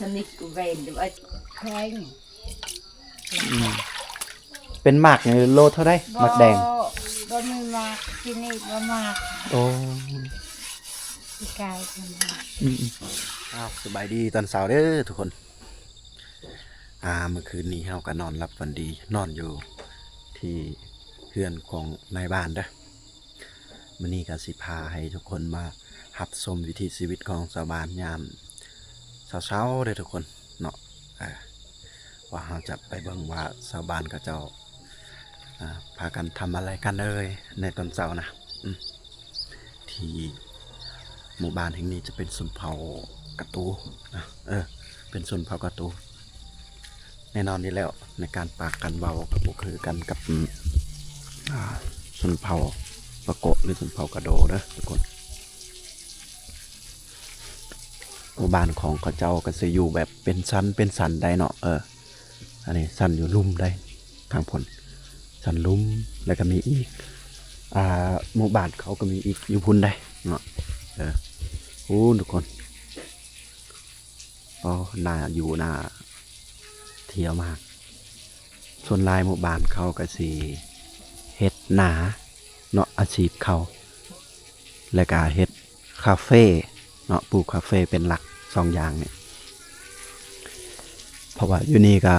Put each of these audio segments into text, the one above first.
ສະນິດເວນເດີ ແຂງ. ອືມ ເປັນໝາກນີ້ໂລເທົ່າໃດ? ໝາກແດງ ບໍ່ມີໝາກ ທີ່ນີ້ບໍ່ໝາກ. ໂອ້ ປີກາຍເພິ່ນ. ອືມໆ ອ້າວ ສະບາຍດີຕອນເຊົ້າເດີທຸກຄົນ. ອ່າ ເມື່ອຄືນນີ້ເຮົາກໍນອນຫຼັບຝັນດີ ນອນຢູ່ທີ່ເຮືອນຂອງນາຍບ້ານເດີ. ມື້ນີ້ກໍຊິພາໃຫ້ທຸກຄົນມາຮັບຊົມວິຖີຊີວິດຂອງຊາວບ້ານຍາມເຊົ້າໆເດີທຸກຄົນເນາະ. ເອີ ວ່າເຮົາຈະໄປເບິ່ງວ່າຊາວບ້ານເຂົາເຈົ້າ ອ່າ ພາກັນທຳອະໄລກັນເອີຍໃນຕອນເຊົ້ານະ. ອືມ ທີ່ໝູ່ບ້ານແຫ່ງນີ້ຈະເປັນຊົນເຜົ່າກະຕູນະ. ເອີ ເປັນຊົນເຜົ່າກະຕູ. ແນ່ນອນຢູ່ແລ້ວ ໃນການປາກການເວົ້າກໍບໍ່ຄືກັນກັບ ອາ ຊົນເຜົ່າປາໂກະ ຫຼື ຊົນເຜົ່າກະໂດເດີທຸກຄົນ. ໝູ່ບ້ານຂອງເຂົາເຈົ້າກໍຊິຢູ່ແບບເປັນຊັ້ນເປັນຊັ້ນໄດ໋ເນາະ. ເອີ ອັນນີ້ຊັ້ນຢູ່ລຸ່ມໄດ໋ ທາງພຸ້ນຊັ້ນລຸ່ມ ແລ້ວກໍມີອີກ ອ່າ ໝູ່ບ້ານເຂົາກໍມີອີກຢູ່ພຸ້ນໄດ໋ເນາະ. ເອີ ໂອ້ ທຸກຄົນ ອໍ ໜ້າຢູ່ໜ້າທ່ຽວມາກ. ສ່ວນຫຼາຍໝູ່ບ້ານເຂົາກໍຊິເຮັດນາເນາະ ອາຊີບເຂົາ ແລ້ວກໍເຮັດຄາເຟເນາະ ປູກຄາເຟເປັນຫຼັກ ສອງຢ່າງນີ້. ເພາະວ່າຢູ່ນີ້ກໍ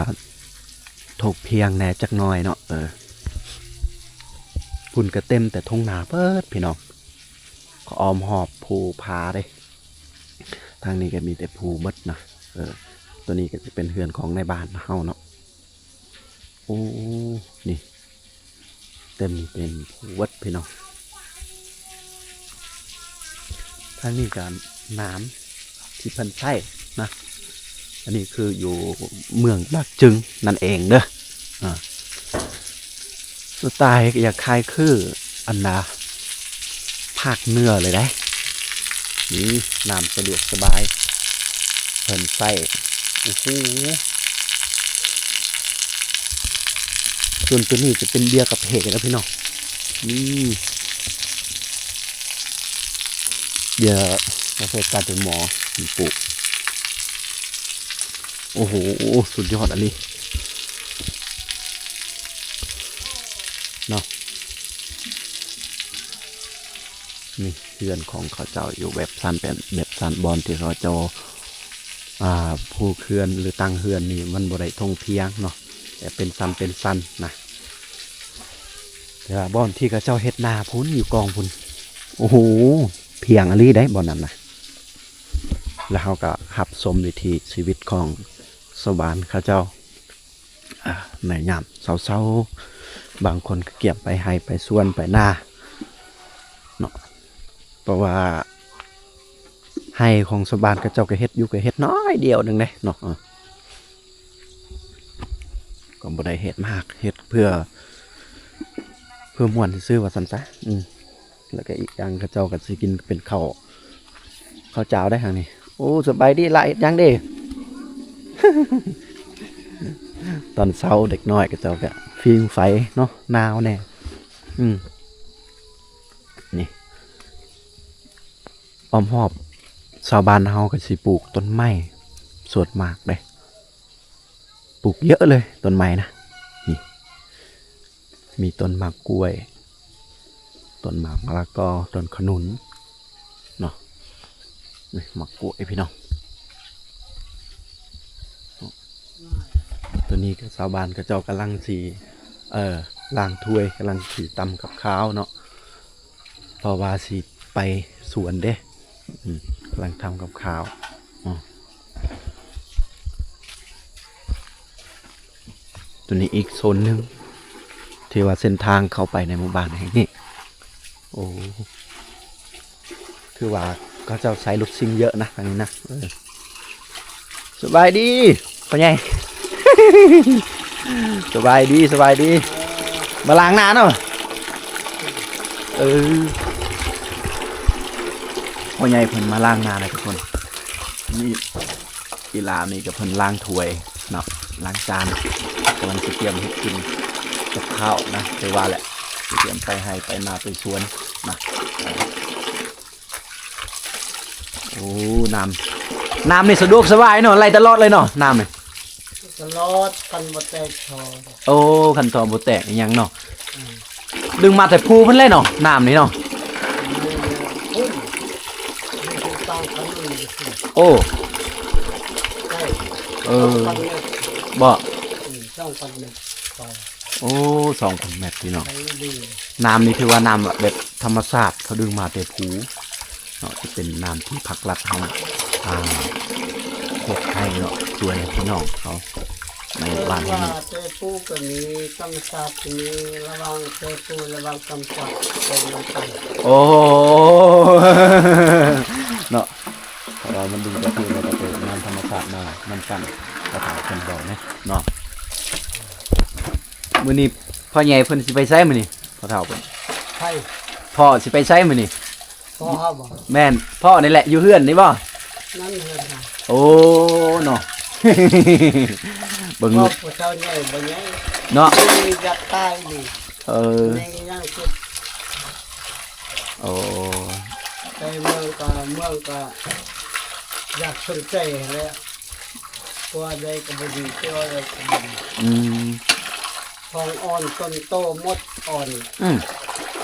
ທົ່ງພຽງແດ່ຈັກໜ້ອຍເນາະ. ເອີ ພຸ້ນກໍເຕັມແຕ່ທົ່ງນາເບິດພີ່ນ້ອງ ກໍອ້ອມຮອບພູຜາເດ້. ທາງນີ້ກໍມີແຕ່ພູເບິດນະ. ເອີ ຕົວນີ້ກໍຈະເປັນເຮືອນຂອງນາຍບ້ານເຮົາເນາະ. ໂອ້ ນີ້ເຕັມເປັນພູເບິດພີ່ນ້ອງ. ທາງນີ້ກໍນ້ຳທີ່ເພິ່ນໃຊ້ນະ. ອັນນີ້ຄືຢູ່ເມືອງປາກຈຶງນັ້ນເອງເດີ. ອ່າ ສະໄຕລ໌ກໍຢາກຄ້າຍຄືອັນນາ ພາກເໜືອເລີຍເດ້. ນີ້ນ້ຳສະດວກສະບາຍ ເພິ່ນໃຊ້ ໂອ້ໂຫ ສ່ວນຕົວນີ້ຈະເປັນເບ້ຍກາເຟເດີພີ່ນ້ອງ. ນີ້ເບ້ຍກາເຟຕັດໃສ່ໝໍ້ປູກ. ໂອ້ໂຫ ສຸດຍອດອີ່ຫຼີເນາະ. ນີ້ເຮືອນຂອງເຂົາເຈົ້າຢູ່ແບບຊັ້ນ ເປັນແບບຊັ້ນ ບ່ອນທີ່ເຂົາເຈົ້າ ອ່າ ປູກເຮືອນ ຫຼື ຕັ້ງເຮືອນນີ້ມັນບໍ່ໄດ້ທົ່ງພຽງເນາະ ແບບເປັນຊັ້ນເປັນຊັ້ນນະ. ແຕ່ວ່າບ່ອນທີ່ເຂົາເຈົ້າເຮັດນາພຸ້ນ ຢູ່ກ້ອງພຸ້ນ ໂອ້ໂຫ ພຽງອີ່ຫຼີເດ້ບ່ອນນັ້ນນະ. ແລ້ວເຮົາກໍຮັບຊົມວິຖີຊີວິດຂອງຊາວບ້ານເຂົາເຈົ້າ ອ່າ ໃນຍາມເຊົ້າໆ ບາງຄົນກໍກຽມໄປໄຮ່ໄປສວນໄປນາເນາະ ເພາະວ່າໄຮ່ຂອງຊາວບ້ານເຂົາເຈົ້າກໍເຮັດຢູ່ ກໍເຮັດໜ້ອຍດຽວໜຶ່ງເດ້ເນາະ. ເອີ ກໍບໍ່ໄດ້ເຮັດມາກ ເຮັດເພື່ອ ເພື່ອມ່ວນຊື່ໆ ວ່າຊັ້ນຊະ. ອືມ ແລ້ວກໍອີກຢ່າງເຂົາເຈົ້າກໍຊິກິນເປັນເຂົ້າ ເຂົ້າຈ້າວໄດ້ທາງນີ້. ໂອ້ ສະບາຍດີຫຼາຍ ເຮັດຫຍັງເດ້? ຕອນເຊົ້າເດັກນ້ອຍເຂົາເຈົ້າກໍຟິງໄຟເນາະ ໜາວແດ່. ອືມ ນີ້ ອ້ອມຮອບຊາວບ້ານເຮົາກໍຊິປູກຕົ້ນໄມ້ສ່ວນມາກເດ້. ປູກເຍອະເລີຍຕົ້ນໄມ້ນະ. ນີ້ ມີຕົ້ນໝາກກ້ວຍ ຕົ້ນໝາກມະລະກອ ຕົ້ນຂະໜຸນເນາະ. ນີ້ໝາກກ້ວຍພີ່ນ້ອງ. ຕົວນີ້ກໍຊາວບ້ານເຂົາເຈົ້າກຳລັງຊິ ເອີ ລ້າງຖ້ວຍ ກຳລັງຊິຕຳກັບຂ້າວເນາະ. ເພາະວ່າຊິໄປສວນເດ້. ອືມ ກຳລັງທຳກັບຂ້າວ. ອືມ ຕົວນີ້ອີກໂຊນໜຶ່ງ ທີ່ວ່າເສັ້ນທາງເຂົ້າໄປໃນໝູ່ບ້ານແຫ່ງນີ້. ໂອ້ ຄືວ່າເຂົາເຈົ້າໃຊ້ລົດຊິງເຍອະນະ ທາງນີ້ນະ. ເອີ ສະບາຍດີພໍ່ໃຫຍ່. ສະບາຍດີ ສະບາຍດີ. ມາລ້າງໜ້າເນາະ. ເອີ ພໍ່ໃຫຍ່ເພິ່ນມາລ້າງໜ້ານະທຸກຄົນ. ນີ້ ອີຫຼານີ້ກໍເພິ່ນລ້າງຖ້ວຍເນາະ ລ້າງຈານ ກຳລັງຊິຕຽມເຮັດກິນກັບຂ້າວນະ. ຄືວ່າແຫຼະ ຕຽມໄປໄຮ່ໄປນາໄປສວນນະ. ໂອ້ ນ້ຳ ນ້ຳນີ້ສະດວກສະບາຍເນາະ ໄຫຼຕະຫຼອດເລີຍເນາະ ນ້ຳນີ້. ຕະຫຼອດ ຄັນບໍ່ແຕກທໍ່. ໂອ້ ຄັນທໍ່ບໍ່ແຕກອີ່ຫຍັງເນາະ. ອືມ ດຶງມາແຕ່ພູພຸ້ນແຫຼະເນາະ ນ້ຳນີ້ເນາະ. ໂອ້ ເອີ ສອງພັນແມັດ ບໍ່? ອືມ ສອງພັນແມັດຕໍ່. ໂອ້ ສອງພັນແມັດ ພີ່ນ້ອງ. ນ້ຳນີ້ຖືວ່ານ້ຳແບບທຳມະຊາດ ເຂົາດຶງມາແຕ່ພູເນາະ ຈະເປັນນ້ຳທີ່ພັກລັດເຮົາ ອ່າ ເຮັດໃຫ້ເນາະ ຊ່ວຍພີ່ນ້ອງເຮົາໃນບ້ານແຫ່ງນີ້. ວ່າແຕ່ປູກໍມີ ທຳມະຊາດກໍມີ ລະຫວ່າງແຕ່ປູ ລະຫວ່າງທຳມະຊາດໄປນຳກັນ. ໂອ້ ເນາະ ເພາະວ່າມັນດຶງແຕ່ພູ ແລ້ວກໍໄປນຳທຳມະຊາດມານຳກັນ ພາສາເພິ່ນເວົ້າເນາະ. ມື້ນີ້ພໍ່ໃຫຍ່ເພິ່ນຊິໄປໃສມື້ນີ້? ພໍ່ເຖົ້າເພິ່ນ ໃຜ? ພໍ່ຊິໄປໃສມື້ນີ້? ພໍ່ເຮົາບໍ່? ແມ່ນ ພໍ່ນີ້ແຫຼະ ຢູ່ເຮືອນນີ້ບໍ່? ນັ້ນເຮືອນເຮົາ. ໂອ້ ເນາະ ເບິ່ງລູກ ຜູ້ເຖົ້າໃຫຍ່ບໍ່ໃຫຍ່ເນາະ ຢາກຕາຍນີ້. ເອີ ຍັງຄິດ ໂອ້ ໄປເມືອງກໍ ເມືອງກໍຢາກສົນໃຈຫັ້ນແຫຼະ. ຕົວໃດກໍບໍ່ດີ ຕົວໃດກໍບໍ່ດີ. ອືມ ທ້ອງອ່ອນຕົ້ນໂຕໝົດອ່ອນ. ອືມ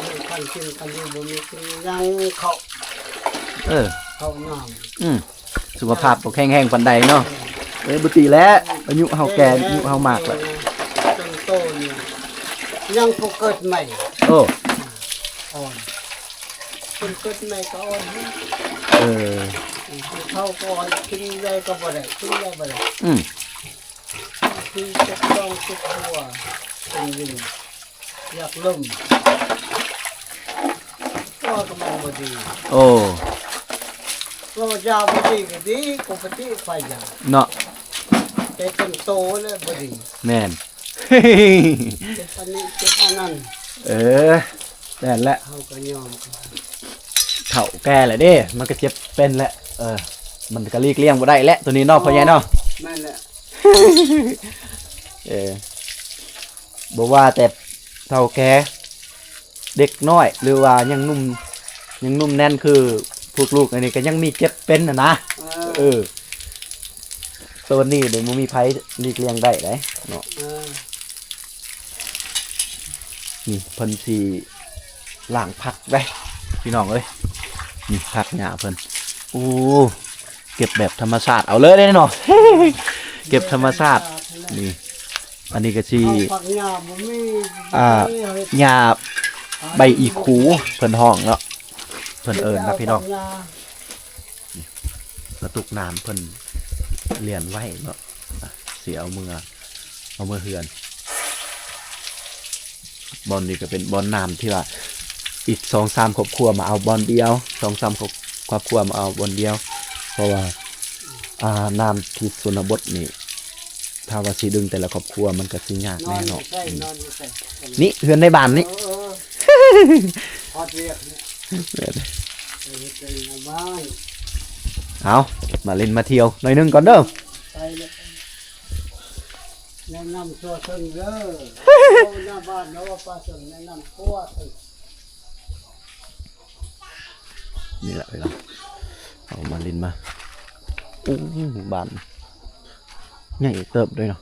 ມີຄັນກິນຄັນຢູ່ ບໍ່ມີກິນຫຍັງເຂົ້າ. ເອີ ເຂົ້ານ້ຳ. ອືມ ສຸຂະພາບບໍ່ແຂງແຮງປານໃດເນາະ. ເອີ ເອີ ບໍ່ຕິແຫຼະ ອາຍຸເຮົາແກ່ ອາຍຸເຮົາມາກແລ້ວ. ຕົ້ນໂຕນີ້ຍັງບໍ່ເກີດໃໝ່. ໂອ້ ອ່ອນ ເພິ່ນເກີດໃໝ່ກໍອ່ອນ. ເອີ ຜູ້ເຖົ້າກໍອ່ອນ ກິນໄດ້ກໍບໍ່ໄດ້ ກິນໄດ້ບໍ່ໄດ້. ອືມ ຄືຈັກຕ້ອງຈັກຫົວ ເປັນວິນ ຢາກລົມ ກໍມັນບໍ່ດີ. ໂອ້ ກໍຢາບໍ່ດີກໍດີ ປົກກະຕິໄປຢາເນາະ ແຕ່ເປັນໂຕແລ້ວບໍ່ດີ. ແມ່ນ ເຈັບອັນນີ້ເຈັບອັນນັ້ນ. ເອີ ແມ່ນແຫຼະ ເຮົາກໍຍອມ ເຖົ້າແກ່ແລ້ວເດ້ ມັນກໍເຈັບເປັນແຫຼະ. ເອີ ມັນກໍຫຼີກລ່ຽງບໍ່ໄດ້ແຫຼະ ໂຕນີ້ເນາະ ພໍ່ໃຫຍ່ເນາະ. ແມ່ນແຫຼະ ເອີ ບໍ່ວ່າແຕ່ເຖົ້າແກ່ ເດັກນ້ອຍ ຫຼືວ່າຍັງໜຸ່ມ ຍັງໜຸ່ມແໜ້ນຄືພວກລູກອັນນີ້ ກໍຍັງມີເຈັບເປັນຫັ້ນນະ. ເອີ ເອີ ໂຕນີ້ເດ ບໍ່ມີໃຜຫຼີກລ່ຽງໄດ້ເດ້ເນາະ. ເອີ ນີ້ເພິ່ນຊິລ້າງຜັກເດ້ພີ່ນ້ອງເອີຍ. ນີ້ຜັກຫຍ້າເພິ່ນ ໂອ້ ເກັບແບບທຳມະຊາດເອົາເລີຍເດ້ເນາະ ເກັບທຳມະຊາດ. ນີ້ ອັນນີ້ກໍຊິ ເອົາຜັກຫຍ້າບໍ່ມີ ອ່າ ຫຍ້າໃບອີຄູເພິ່ນຮ້ອງເນາະ ເພິ່ນເອີ້ນນະພີ່ນ້ອງ. ກະຕຸກນ້ຳເພິ່ນລຽນໄວ້ເນາະ ອ່ະ ຊິເອົາເມືອ ເອົາເມືອເຮືອນ. ບ່ອນນີ້ກໍເປັນບ່ອນນ້ຳທີ່ວ່າອີກສອງສາມຄອບຄົວມາເອົາບ່ອນດຽວ ສອງສາມຄອບ ຄອບຄົວມາເອົາບ່ອນດຽວ ເພາະວ່າ ອ່າ ນ້ຳທີ່ຊົນນະບົດນີ້ ຖ້າວ່າຊິດຶງແຕ່ລະຄອບຄົວມັນກໍຊິຍາກແນ່ເນາະ. ນອນຢູ່ໃສ? ນີ້ເຮືອນໃນບ້ານນີ້. ເອີ ເອີ ຮອດວຽກນີ້ ເອີ ເຮັດໃນບ້ານ. ເອົາ ມາຫຼິ້ນມາທ່ຽວໜ້ອຍໜຶ່ງກ່ອນເດີ. ໄປແລ້ວ ແນະນຳຕົວເຊິ່ງເດີ ເວົ້າໜ້າບ້ານເນາະ ວ່າປາເຊິ່ງ ແນະນຳຕົວເຊິ່ງ. ນີ້ແຫຼະພີ່ນ້ອງ ເອົາມາຫຼິ້ນມາ. ໂອ້ ບ້ານໃຫຍ່ເຕີບເດ້ເນາະ.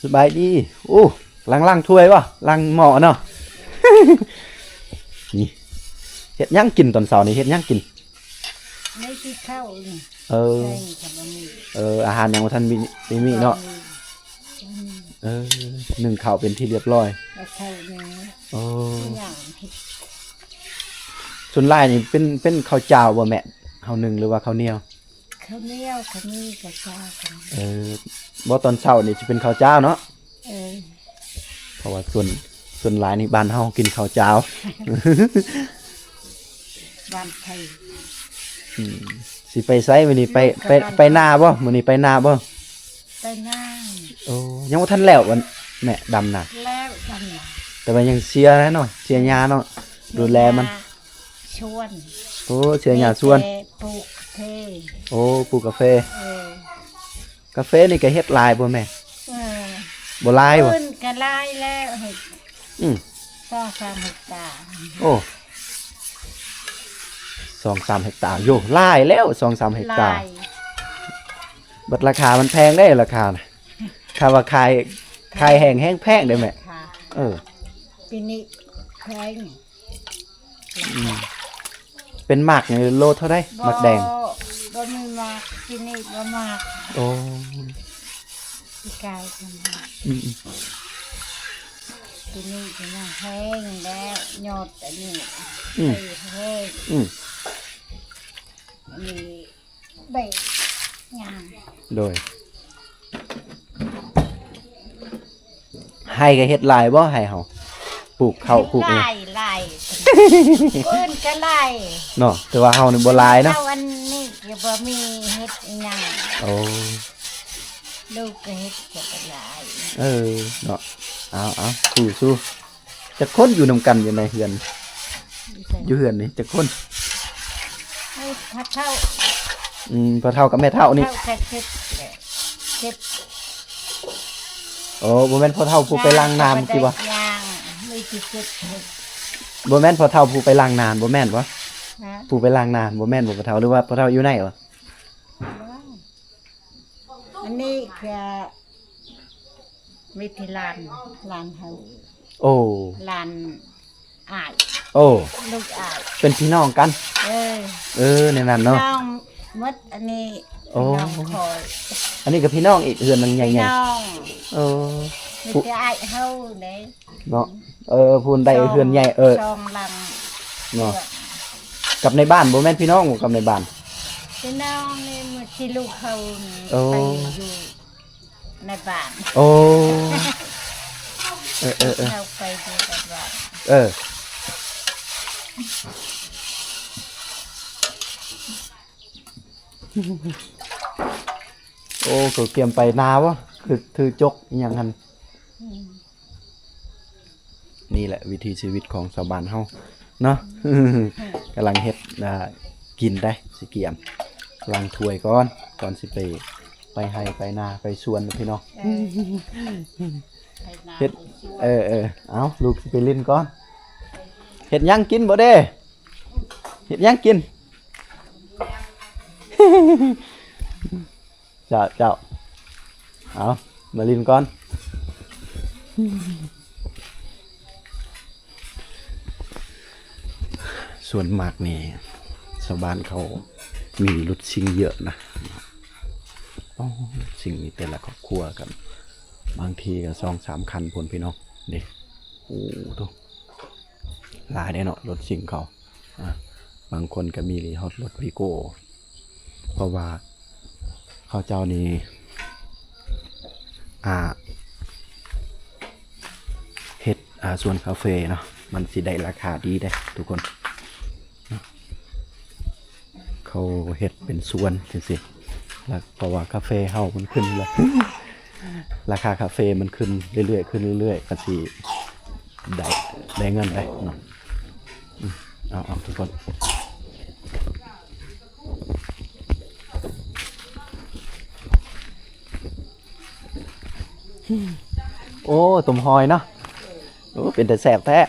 ສະບາຍດີ. ໂອ້ ລ້າງ ລ້າງຖ້ວຍບໍ່? ລ້າງໝໍ້ເນາະ. ນີ້ ເຮັດຫຍັງກິນຕອນເຊົ້ານີ້? ເຮັດຫຍັງກິນ? ໄດ້ກິນເຂົ້ານີ້. ເອີ ໃຊ່ ເອີ ອາຫານຍັງບໍ່ທັນມີ ມີເນາະ. ບໍ່ມີ ບໍ່ມີ. ເອີ ໜຶ້ງເຂົ້າເປັນທີ່ລຽບຮ້ອຍ. ເຂົ້າໜຶ້ງ. ໂອ້ ຫຍັງ ສ່ວນຫຼາຍນີ້ເປັນ ເປັນເຂົ້າຈ້າວບໍ່ແມ່? ເຮົາໜຶ້ງ ຫຼືວ່າເຂົ້າໜຽວ? ເຂົ້າໜຽວກໍມີ ເຂົ້າຈ້າວກໍມີ. ເອີ ບໍ່ ຕອນເຊົ້ານີ້ຊິເປັນເຂົ້າຈ້າວເນາະ. ເອີ ເພາະວ່າສ່ວນ ສ່ວນຫຼາຍນີ້ບ້ານເຮົາກິນເຂົ້າຈ້າວ. ບ້ານໄທ. ອືມ ຊິໄປໃສມື້ນີ້? ໄປ ໄປ ໄປນາບໍ່? ມື້ນີ້ໄປນາບໍ່? ໄປນາ. ໂອ້ ຍັງບໍ່ທັນແລ້ວ ອັນ ແມ່ ດຳນາ? ແລ້ວ ດຳນາ ແຕ່ວ່າຍັງເສຍແຫຼະເນາະ ເສຍຫຍ້າເນາະ ເສຍ ດູແລມັນ ຫຍ້າສວນ. ໂອ້ ເສຍຫຍ້າສວນ ມີແຕ່ປູກກາເຟ. ໂອ້ ປູກກາເຟ. ເອີ ກາເຟນີ້ກໍເຮັດຫຼາຍບໍ່ແມ່? ເອີ ບໍ່ຫຼາຍບໍ່? ເພິ່ນກໍຫຼາຍແລ້ວ ເຮັດ ອືມ ສອງສາມເຮັກຕາ. ໂອ້ ສອງສາມເຮັກຕາ ໂຢ ຫຼາຍແລ້ວ ສອງສາມເຮັກຕາ. ຫຼາຍ ບັດລາຄາມັນແພງເດ້ ລາຄານະ ຖ້າວ່າຂາຍ ຂາຍແຮງ ແຮງແພງເດ້ແມ່. ເອີ ປີນີ້ແພງ. ອືມ ເປັນໝາກນີ້ໂລເທົ່າໃດ? ບໍ່ ໝາກແດງ ບໍ່ມີໝາກ ປີນີ້ບໍ່ໝາກ. ໂອ້ ປີກາຍກໍມີ. ອືມ ປີນີ້ກໍຍັງແພງແລ້ວ ຍອດອັນນີ້. ອືມ ແພງ. ອືມ ອັນນີ້ ໄດ້ຫຍັງ. ໂດຍ ໄຮ່ກໍເຮັດຫຼາຍບໍ່? ໄຮ່ເຮົາປູກເຂົ້າ ເຮັດ ປູກຫຍັງ ຫຼາຍ ຫຼາຍ ເພິ່ນກໍຫຼາຍເນາະ ແຕ່ວ່າເຮົານີ້ບໍ່ຫຼາຍເນາະ. ເຮົາອັນນີ້ກໍບໍ່ມີເຮັດອີ່ຫຍັງ. ໂອ້ ລູກກໍເຮັດກໍຫຼາຍ. ເອີ ເນາະ ເອົາໆ ສູ້ໆ. ຈັກຄົນຢູ່ນຳກັນຢູ່ໃນເຮືອນ? ຢູ່ໃສ? ຢູ່ເຮືອນນີ້ຈັກຄົນ? ເອີ ພໍ່ເຖົ້າ. ອືມ ພໍ່ເຖົ້າກັບແມ່ເຖົ້ານີ້. ເຖົ້າກໍເຈັດ ເຈັດ. ໂອ້ ບໍ່ແມ່ນພໍ່ເຖົ້າຜູ້ໄປລ້າງນ້ຳຕິບໍ່? ຍັງ ມີແຕ່ເຈັດ. ບໍ່ແມ່ນພໍ່ເຖົ້າຜູ້ໄປລ້າງນ້ຳ ບໍ່ແມ່ນບໍ່? ຮະ? ຜູ້ໄປລ້າງນ້ຳ ບໍ່ແມ່ນບໍ່ພໍ່ເຖົ້າ ຫຼືວ່າພໍ່ເຖົ້າຢູ່ໃນບໍ່? ອັນນີ້ຄືມີທີ່ຫຼານ ຫຼານເຮົາ. ໂອ້ ຫຼານອ້າຍ. ໂອ້ ລູກອ້າຍ ເປັນພີ່ນ້ອງກັນ. ເອີ ເອີ ແນວນັ້ນເນາະ ພີ່ນ້ອງໝົດ. ອັນນີ້ ໂອ້ ພີ່ນ້ອງຂ້ອຍ. ອັນນີ້ກໍພີ່ນ້ອງອີກ ເຮືອນຫຼັງໃຫຍ່ໆ. ພີ່ນ້ອງ. ໂອ້ ມີແຕ່ອ້າຍເຮົາເດ້. ເນາະ ເອີ ຜູ້ໃດເຮືອນໃຫຍ່ ເອີ ສອງຫຼັງເນາະ. ກັບໃນບ້ານ ບໍ່ແມ່ນພີ່ນ້ອງບໍ່ ກັບໃນບ້ານ? ພີ່ນ້ອງນີ້ ມື້ທີ່ລູກເຂົາ ໂອ້ ໄປຢູ່ໃນບ້ານ. ໂອ້ ເອີໆໆ ເຂົາໄປຢູ່ໃນບ້ານ. ເອີ ໂອ້ ເຂົາກຽມໄປນາບໍ່? ຖື ຖືຈົກອີ່ຫຍັງຫັ້ນ. ອືມ ນີ້ແຫຼະວິຖີຊີວິດຂອງຊາວບ້ານເຮົາເນາະ. ກຳລັງເຮັດ ອ່າ ກິນໄດ໋ ຊິກຽມລ້າງຖ້ວຍກ່ອນ ກ່ອນຊິໄປ ໄປໄຮ່ໄປນາໄປສວນພີ່ນ້ອງ. ເອີ ໄປນາ ເຮັດ ໄປສວນ. ເອີໆ ເອົາ ລູກຊິໄປຫຼິ້ນກ່ອນ. ເຮັດຫຍັງກິນບໍ່ເດ້? ເຮັດຫຍັງກິນ? ເຈົ້າ ເຈົ້າ ເອົາ ມາຫຼິ້ນກ່ອນ. ສ່ວນມາກນີ້ຊາວບ້ານເຂົາມີລົດຊິງເຍອະນະ. ອໍ ລົດຊິງນີ້ແຕ່ລະຄອບຄົວກັນ ບາງທີກໍສອງສາມຄັນພຸ້ນພີ່ນ້ອງ. ນີ້ ໂອ້ໂຕ ຫຼາຍເດ້ເນາະລົດຊິງເຂົາ. ອ່າ ບາງຄົນກໍມີຮອດລົດວີໂກ້ ເພາະວ່າເຂົາເຈົ້ານີ້ ອ່າ ເຮັດ ອ່າ ສວນກາເຟເນາະ ມັນຊິໄດ້ລາຄາດີເດ້ທຸກຄົນ. ເຂົາເຮັດເປັນສວນຈັ່ງຊີ້ ແລ້ວເພາະວ່າກາເຟເຮົາມັນຂຶ້ນແລ້ວ ລາຄາກາເຟມັນຂຶ້ນເລື້ອຍໆ ຂຶ້ນເລື້ອຍໆ ກໍຊິໄດ້ ໄດ້ເງິນໄດ້ເນາະ. ອືມ ເອົາໆ ທຸກຄົນ. ໂອ້ ຕົ້ມຫອຍເນາະ. ໂອ້ ເປັນຕາແຊບແທ້.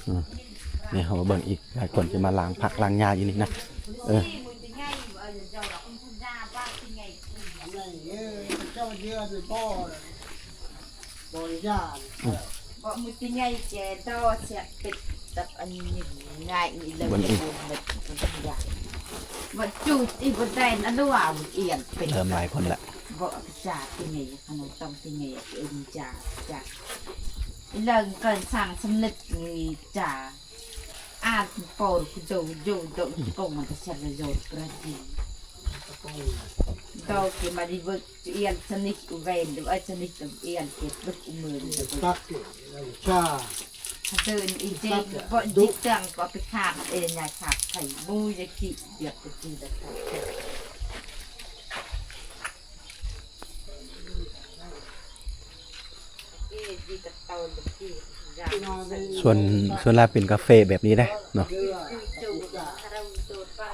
ອືມ ນີ້ເຮົາມາເບິ່ງອີກ ຫຼາຍຄົນຊິມາລ້າງຜັກລ້າງຫຍ້າຢູ່ນີ້ນະ. ເອີ ເຈົ້າເຍືອນບໍ່ ບໍ່ຍານ. ອືມ ບໍ່ມີຕິໃຫຍ່ແຈດໍເສຍເປັດກັບອັນນີ້ງ່າຍນີ້ເລີຍ. ເບິ່ງອີກ ບໍ່ຈູດອີກບໍ່ໄດ້ນະ ຫຼືວ່າມັນອຽນເປັນ ເລີ່ມຫຼາຍຄົນລະ ບໍ່ຈາຕິໃຫຍ່ຂະໜົມຕ້ອງຕິໃຫຍ່ເອີ້ນຈາ ຈາ ເລີງເກີນສ້າງສຳເລັດນີ້ຈາ ອາດໂປຣໂດໂດໂດໂກງມັນກະຊະລະໂຍປະດີ ໂດເກມາດີເວີກ Ian Smith u ven du, ai Smith u Ian ke bek u men. Cha. Hatu in ije bo jitang ko pe kha e nya kha kai bu ya ki dia pe ki da kha. E di ta tau de ki. ສ່ວນ ສ່ວນຫຼາຍເປັນກາເຟແບບນີ້ເດ້ເນາະ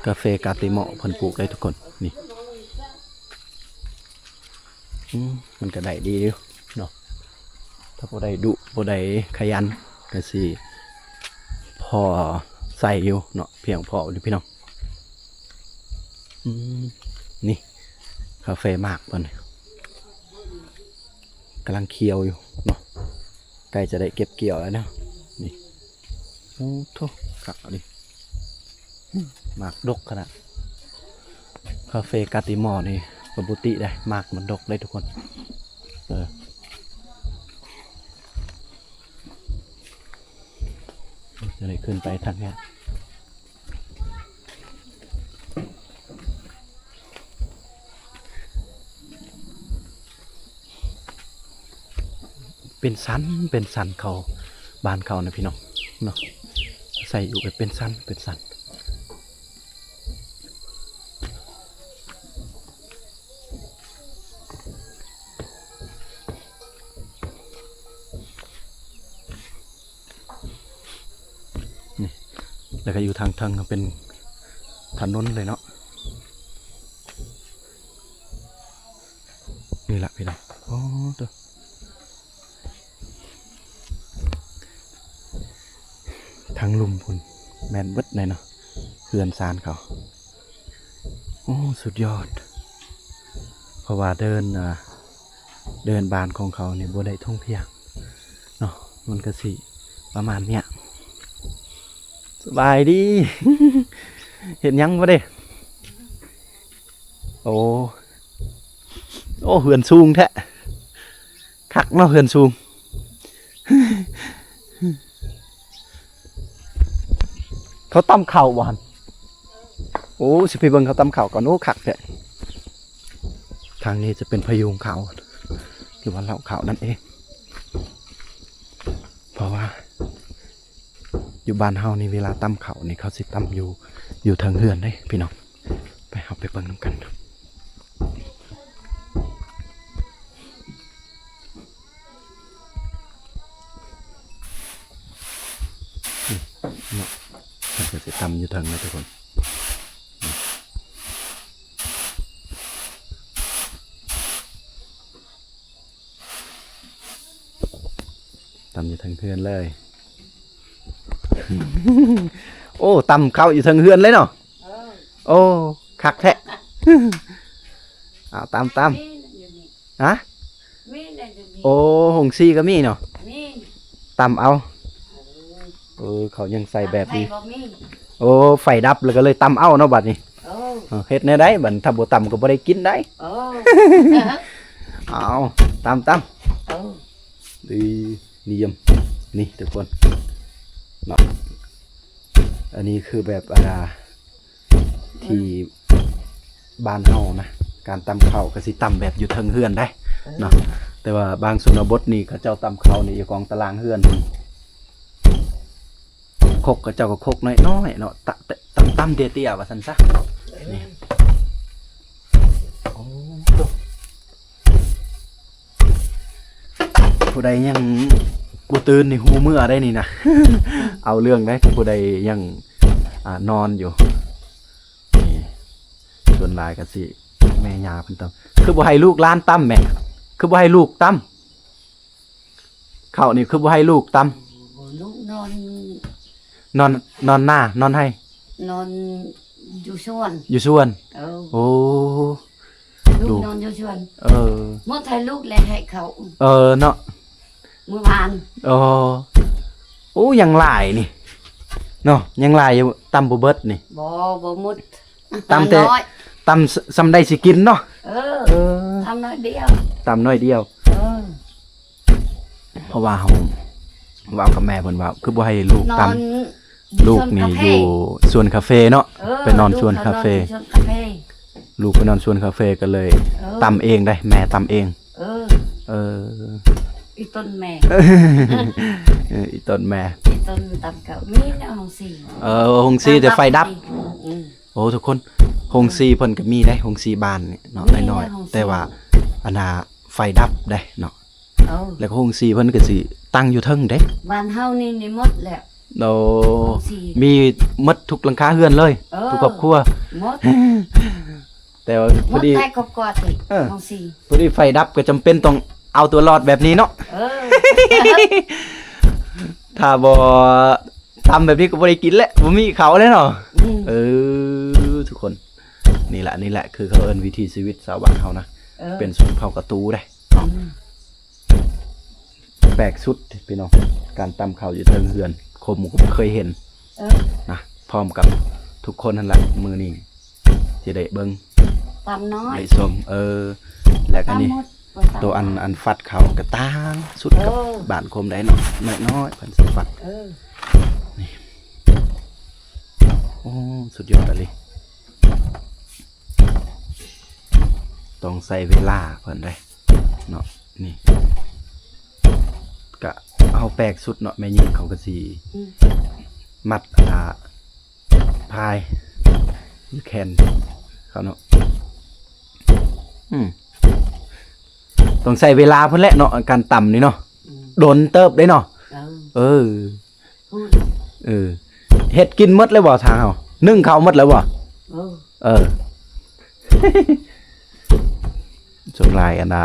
ກາເຟກາຕິເມາະເພິ່ນປູກໄດ້ທຸກຄົນນີ້. ອືມ ມັນກະໄດ້ດີຢູ່ເນາະ ຖ້າຜູ້ໃດດຸ ຜູ້ໃດຂະຫຍັນກະຊິພໍໃຊ້ຢູ່ເນາະ ພຽງພໍຢູ່ພີ່ນ້ອງ. ອືມ ນີ້ ກາເຟໝາກເພິ່ນ ກຳລັງຂຽວຢູ່ເນາະ ໃກ້ຈະໄດ້ເກັບກ່ຽວແລ້ວເນາະ ນີ້. ໂອ້ໂທ້ ຄັກອີ່ຫຼີ ໝາກດົກຂະໜາດ. ກາເຟກາຕິມໍນີ້ກໍບໍ່ຕິໄດ໋ ໝາກມັນດົກເດ້ທຸກຄົນ. ເອີ ຈະໄດ້ຂຶ້ນໄປທາງເຮືອນ. ເປັນສັນເປັນສັນເຂົາ ບ້ານເຂົານະພີ່ນ້ອງເນາະ ໃສ່ຢູ່ແບບເປັນສັນເປັນສັນ. ນີ້ ແລ້ວກໍຢູ່ທາງເທິງກໍເປັນຖະໜົນເລີຍເນາະ. ນີ້ລະພີ່ນ້ອງ ໂອ້ໂຕ ທາງລຸ່ມພຸ້ນແມ່ນເບິດເລີຍເນາະ ເຮືອນຊານເຂົາ. ໂອ້ ສຸດຍອດ ເພາະວ່າເດີ່ນ ອ່າ ເດີ່ນບ້ານຂອງເຂົານີ້ບໍ່ໄດ້ທົ່ງພຽງເນາະ ມັນກະຊິປະມານເນີ້ຍ. ສະບາຍດີ ເຮັດຫຍັງບໍ່ເດ້? ໂອ້ ໂອ້ ເຮືອນສູງແທ້ ຄັກເນາະ ເຮືອນສູງ. ເຂົາຕຳເຂົ້າບໍ່ຫັ້ນ? ໂອ້ ຊິໄປເບິ່ງເຂົາຕຳເຂົ້າກ່ອນ. ໂອ້ ຄັກແທ້. ທາງນີ້ຈະເປັນພະຍຸງເຂົ້າ ຫຼືວ່າເຫຼົ້າເຂົ້ານັ້ນເອງ ເພາະວ່າ ຢູ່ບ້ານເຮົານີ້ ເວລາຕຳເຂົ້ານີ້ ເຂົາຊິຕຳຢູ່ ຢູ່ເທິງເຮືອນເດ້ພີ່ນ້ອງ. ໄປ ເຮົາໄປເບິ່ງນຳກັນ. ນີ້ເນາະ ເພິ່ນກໍຊິຕຳຢູ່ເທິງເລີຍທຸກຄົນ. ຕຳຢູ່ເທິງເຮືອນເລີຍ. ໂອ້ ຕຳເຂົ້າຢູ່ເທິງເຮືອນເລີຍເນາະ. ເອີ ໂອ້ ຄັກແທ້. ເອົາ ຕຳ ຕຳ. ຮະ? ໂອ້ ໂຮງສີກໍມີເນາະ. ຕຳເອົາ. ເອີ ເຂົາຍັງໃສ່ແບບນີ້. ໂອ້ ໄຟດັບແລ້ວກໍເລີຍຕຳເອົາເນາະບັດນີ້. ເອີ ເຮັດແນວໃດບັດ ຖ້າບໍ່ຕຳກໍບໍ່ໄດ້ກິນໄດ໋. ເອົາ ຕຳ ຕຳ. ດີ ຢ້ຽມ. ນີ້ທຸກຄົນເນາະ ອັນນີ້ຄືແບບ ອ່າ ທີ່ບ້ານເຮົານະ ການຕຳເຂົ້າກໍຊິຕຳແບບຢູ່ເທິງເຮືອນໄດ໋ເນາະ. ແຕ່ວ່າບາງຊົນນະບົດນີ້ ເຂົາເຈົ້າຕຳເຂົ້ານີ້ຢູ່ກອງຕາລ່າງເຮືອນ ຄົກເຂົາເຈົ້າກໍຄົກນ້ອຍໆເນາະ ຕະ ຕະ ຕຳ ຕຳເຕ້ຍໆ ວ່າຊັ້ນຊະ. ນີ້ ໂອ້ ໂຕ ຜູ້ໃດຍັງບໍ່ຕື່ນນີ້ ຮູ້ເມືອໄດ໋ນີ້ນະ. ເອົາເລື່ອງໄດ໋ ຜູ້ໃດຍັງ ອ່າ ນອນຢູ່. ນີ້ ສ່ວນຫຼາຍກໍຊິແມ່ຍ່າເພິ່ນຕຳ. ຄືບໍ່ໃຫ້ລູກຫຼານຕຳແມ່? ຄືບໍ່ໃຫ້ລູກຕຳ? ເຂົ້ານີ້ຄືບໍ່ໃຫ້ລູກຕຳ? ລູກນອນ ນອນ ນອນນາ ນອນໄຮ່? ນອນຢູ່ສວນ. ຢູ່ສວນ? ເອີ ໂອ້ ລູກ ລູກນອນຢູ່ສວນ. ເອີ ໝົດໃຫ້ລູກແລະໃຫ້ເຂົາ. ເອີ ເນາະ. ມື້ວານ. ອໍ ໂອ້ ຍັງຫຼາຍນີ້ເນາະ ຍັງຫຼາຍຢູ່ ຕຳບໍ່ເບິດນີ້. ບໍ່ ບໍ່ໝົດ ຕຳແຕ່ ຕຳ ຊ- ສ່ຳໃດຊິກິນເນາະ. ເອີ ເອີ ຕຳໜ້ອຍດຽວ ຕຳໜ້ອຍດຽວ. ເອີ ເພາະວ່າເຮົາເວົ້າກັບແມ່ເພິ່ນວ່າ ຄືບໍ່ໃຫ້ລູກຕຳ ນອນ ລູກນີ້ຢູ່ສວນກາເຟເນາະ. ເອີ ໄປນອນສວນກາເຟ ລູກໄປນອນສວນກາເຟ ກໍເລີຍ ເອີ ຕຳເອງໄດ໋ ແມ່ຕຳເອງ. ເອີ ເອີ ອີຕົ້ນແມ່ ເອີ ອີຕົ້ນແມ່ ອີຕົ້ນຕຳເຂົ້າ ມີແນວໂຮງສີ. ເອີ ໂຮງສີແຕ່ໄຟດັບ. ອືມ ໂອ້ ທຸກຄົນ ໂຮງສີເພິ່ນກໍມີໄດ໋ ໂຮງສີບ້ານນີ້ເນາະ ນ້ອຍໆ ແຕ່ວ່າອັນນ່າໄຟດັບໄດ໋ເນາະ. ເອີ ແລ້ວກໍໂຮງສີເພິ່ນກໍຊິຕັ້ງຢູ່ເທິງເດ້. ບ້ານເຮົານີ້ ນີ້ໝົດແລ້ວ. ໂອ້ ມີໝົດທຸກຫຼັງຄາເຮືອນເລີຍ. ເອີ ທຸກຄອບຄົວ ໝົດ ແຕ່ວ່າພໍດີ ໝົດຫຼາຍຄອບຄົວຕິ. ເອີ ໂຮງສີ ພໍດີໄຟດັບ ກໍຈຳເປັນຕ້ອງເອົາຕົວລອດແບບນີ້ເນາະ. ເອີ ຖ້າບໍ່ຕຳແບບນີ້ກໍບໍ່ໄດ້ກິນແຫຼະ ບໍ່ມີເຂົ້າແລ້ວເນາະ. ອືມ ເອີ ທຸກຄົນ ນີ້ແຫຼະ ນີ້ແຫຼະ ຄືເຂົາເອີ້ນວິຖີຊີວິດຊາວບ້ານເຮົານະ. ເອີ ເປັນຊົນເຜົ່າກະຕູເດ້. ອືມ ແປກສຸດພີ່ນ້ອງ ການຕຳເຂົ້າຢູ່ເທິງເຮືອນ ຄົມກໍບໍ່ເຄີຍເຫັນ. ເອີ ນະ ພ້ອມກັບທຸກຄົນຫັ້ນລະ ມື້ນີ້ຊິໄດ້ເບິ່ງ ຕຳນ້ອຍ ໄດ້ຊົມ. ເອີ ແລ້ວກໍນີ້ ຕຳໝົດ ໂຕອັນ ອັນຟັດເຂົ້າກໍຕ່າງສຸດກັບ ເອີ ບ້ານຄົມໄດ໋ເນາະ ນ້ອຍໆ ເພິ່ນຊິຟັດ. ເອີ ນີ້ ໂອ້ ສຸດຍອດອີ່ຫຼີ. ຕ້ອງໃຊ້ເວລາເພິ່ນເດ້ເນາະ. ນີ້ກະເອົາແປກສຸດເນາະ ແມ່ຍິງເຂົາກໍຊິ ອືມ ມັດ ອ່າ ພາຍຢູ່ແຂນເຂົາເນາະ. ອືມ ຕ້ອງໃຊ້ເວລາເພິ່ນແຫຼະເນາະ ການຕຳນີ້ເນາະ. ອືມ ດົນເຕີບເດ້ເນາະ. ເອີ ເອີ ເອີ ເຮັດກິນໝົດແລ້ວບໍ່ທາງເຮົາ? ໜຶ້ງເຂົ້າໝົດແລ້ວບໍ່? ເອີ ເອີ ສ່ວນຫຼາຍອັນນ່າ